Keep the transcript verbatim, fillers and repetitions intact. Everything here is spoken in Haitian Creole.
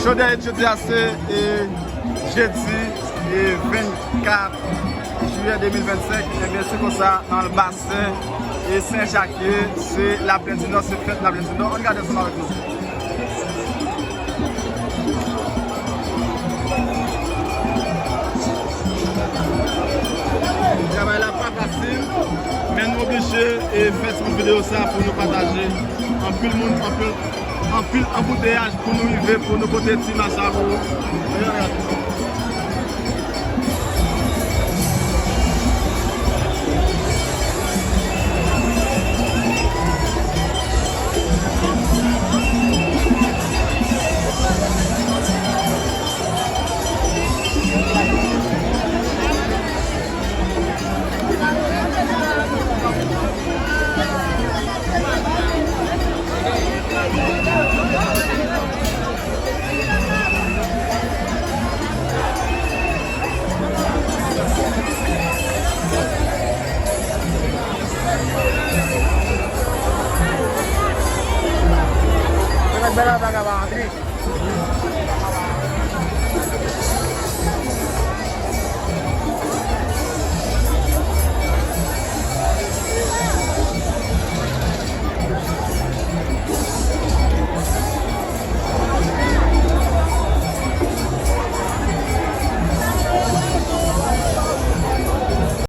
Jodi a, jodi a se e, jedi e, vennkat jiyè de mil vennsenk. Ebyen, se konsa, nan basen e Sen Jak ye, se Laplèn di Nò, se fèt Laplèn di Nò. Ann gade ansanm avèk nou. Travay la pa fasil, men nou oblije e fè ti bout videyo sa pou nou pataje. Anpil moun, anpil, anpil anbouteyaj pou nou rive, pou nou pote ti masa pou ou.